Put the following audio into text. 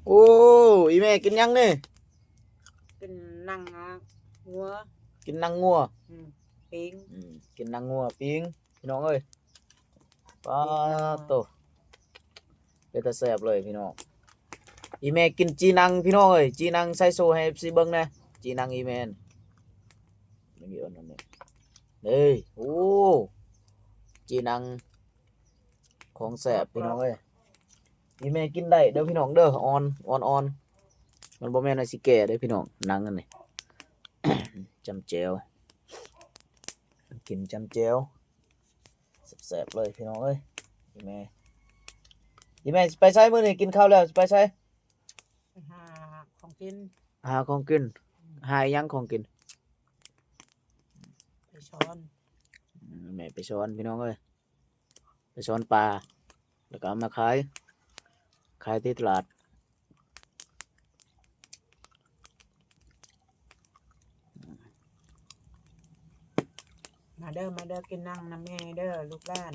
ໂອ້ ອີ່ແມ່ກິນຫຍັງນີ້? ກິນໜັງງົວ ກິນໜັງງົວ ອືມ ປີ້ງ ອືມ ກິນໜັງງົວປີ້ງ ພີ່ນ້ອງເອີຍ. ປາໂຕ ເປັນຕາແຊບເລີຍພີ່ນ້ອງ. ອີ່ແມ່ກິນຈີ່ໜັງ ພີ່ນ້ອງເອີຍ ຈີ່ໜັງໃສ່ໂຊໃຫ້ເອັຟຊີເບິ່ງແດ່ ຈີ່ໜັງອີ່ແມ່ ນີ້ ເອີ ໂອ້ ຈີ່ໜັງ ຂອງແຊບພີ່ນ້ອງເອີຍ. ອີ່ແມ່ກິນໄດ້ເດີພີ່ນ້ອງເດີ ອ່ອນ ອ່ອນໆ ມັນບໍ່ແມ່ນວ່າຊິແກ່ເດີພີ່ນ້ອງ ໜັງອັນນີ້ ຈ້ຳແຈ່ວ ກິນຈ້ຳແຈ່ວ ແຊບໆ ເລີຍພີ່ນ້ອງເອີຍ. ອີ່ແມ່ ອີ່ແມ່ຊິໄປໃສມື້ນີ້? ກິນເຂົ້າແລ້ວຊິໄປໃສ? ໄປຫາຂອງກິນ ຫາຂອງກິນ ອືມ ຫາຫຍັງຂອງກິນ? ໄປຊ້ອນ ອືມ ແມ່ໄປຊ້ອນພີ່ນ້ອງເອີຍ ໄປຊ້ອນປາ ແລ້ວກໍເອົາມາຂາຍ ຂາຍທີ່ຕະຫຼາດ. ມາເດີ ມາເດີ ກິນໜັງນຳແມ່ເດີລູກຫຼານ.